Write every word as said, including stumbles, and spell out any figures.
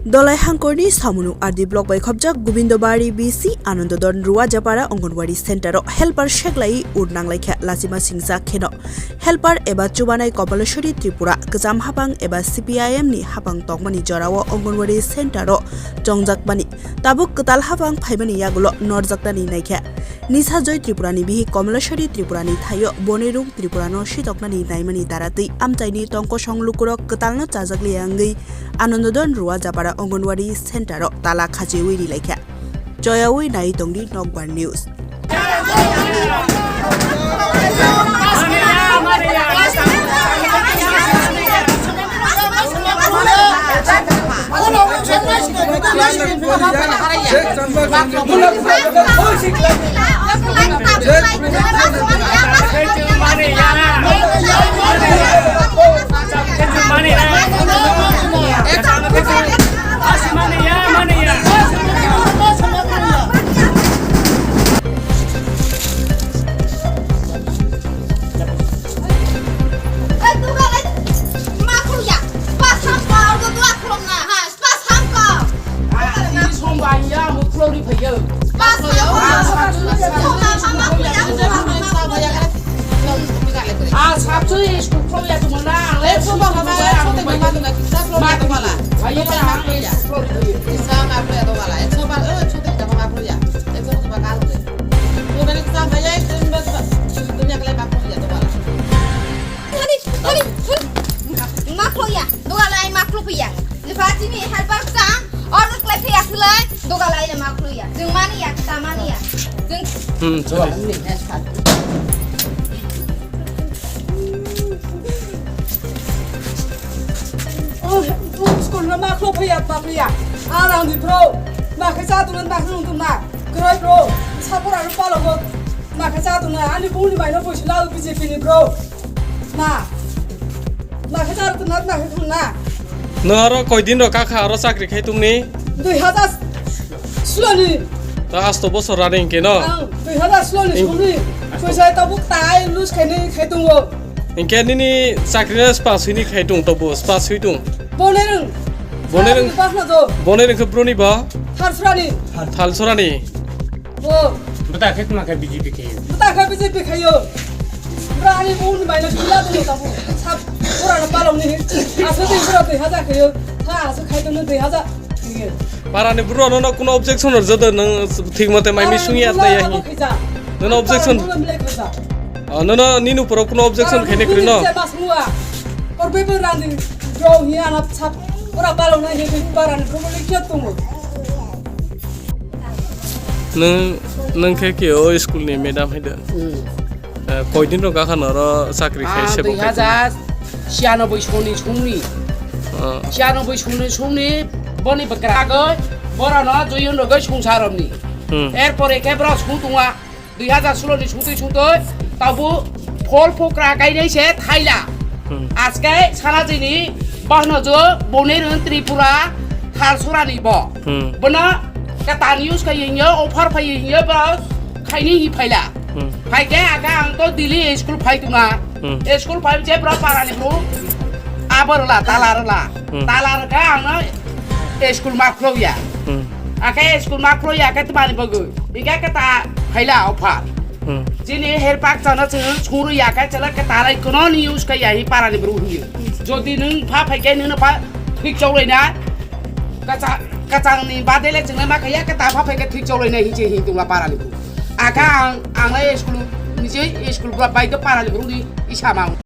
Dolai hangkorni Samunuk R D block bai khopjak Gobindobari B C Anandodon Ruajapara Anganwadi center o helper seklai ur nanglaikha lachima singcha kheno. Helper eba chubanai Kamaleshwari Tripura kwcham hapang eba C P I M ni hapang tongmani jorao Anganwadi center o chongjakmani tabuk kwtal hapang phaimani yagulo norjaknani naikha. Nisa Joy Tripura ni bihik Kamaleshwari Tripura ni thaio Bonirung Tripura no sitoknani naimani dara twi amchaini tongkosong lukurok kwtalno chajakliya wngwi Anandodon Ruajapara Anganwadi center o tala khachiwi rilaikha. Choyawi nai tongdi Nokbar News. Thani, thani, thani. Ma khloya, doga lai ma khlo phiya. Ni ba chini helper sa, order klai phiya khulai, doga lai ma khloya. Jeng mani ya, ta mani ya. Jeng Hmm, sorry. Oh, school na ma khlo phiya, ma phiya. Arang di bro. Ma khe cha tu na, ma khlo tu na. Kroi bro. Sapor aro palo go. Ma khe cha tu na. Ani buni mai no poisi la B J P ni bro. Ma. Ma khe char tongna, ma khe thangna. Nwng aro koi din rok kakha aro chakri khai tongni? Dui hazar sulo ni. Ta asto bosor rani hingke no? Ang dui hazar sulo ni Ing- songni. Poisa tabuk tai lose khaini khai tongo. Hingke nini chakri no spa sui ni khai tong tobo, spa sui tong. Bone rwng. Bone rwng. Bahna do. Bone rwng khe broni ba? Thalsurani. Thalsurani. Bo. Bwta khe tma khe B J P khe. Bwta khe B J P khayo. Bra ani bun bai na sila do tabu. Sab pura na palong ni. Aso de pura de haja khayo. Tha aso khai to de haja. Parani bro no kuno objection rwjado nang thik mate mai mi sung ya ta ya hi. Nono objection. Nono nini upor kuno objection khaini kwrwi no. Korbe bo rani bro hi ana sab pura palong na hi parani bro le kya tumo. Nwng, nwng khe ke o school ni madam hai da? Hmm. Eh, koi din rok gakha noro chakri khai Ah, sebo khai dui hajar siyanoboi soni songni. Ah. Siyanoboi soni songni boni bwkra agoi borano joyun rogoi songsa romni. Hmm. Er pore khe bro song tongwa. Dui hajar sulo ni sungtwi sungtwi tabu phol phukra kainai se thaila. Hmm. Aske sana jini bahno jo bone rwng Tripura Thalsurani bo. Hmm. Bono kata news khai hinyo offer phai hinyo bo khaini hi phaila. Hmm. Phai ke aga ang to Delhi school phai tuna. Hmm. School phai je bro parani bro. Abar la, tala la. Hmm. Tala ka ang school ma khlo ya. Hmm. Ake school ma khlo ya ke tmani bogu. Ike kata phaila offer. Hmm. Jini her pak chana chwng churu ya ka chala ka tarai kono ni use ka ya hi para ni bru hi. Jodi nung pha phai ke nung pha thik chawlai na. Kacha, kachang ni badele chwng ma ka ya ka ta pha phai ke thik chawlai na hi je hi tungla para ni bru. Aka ang, ang lai school ni je school bra bai ka para ni bru ni isa mang.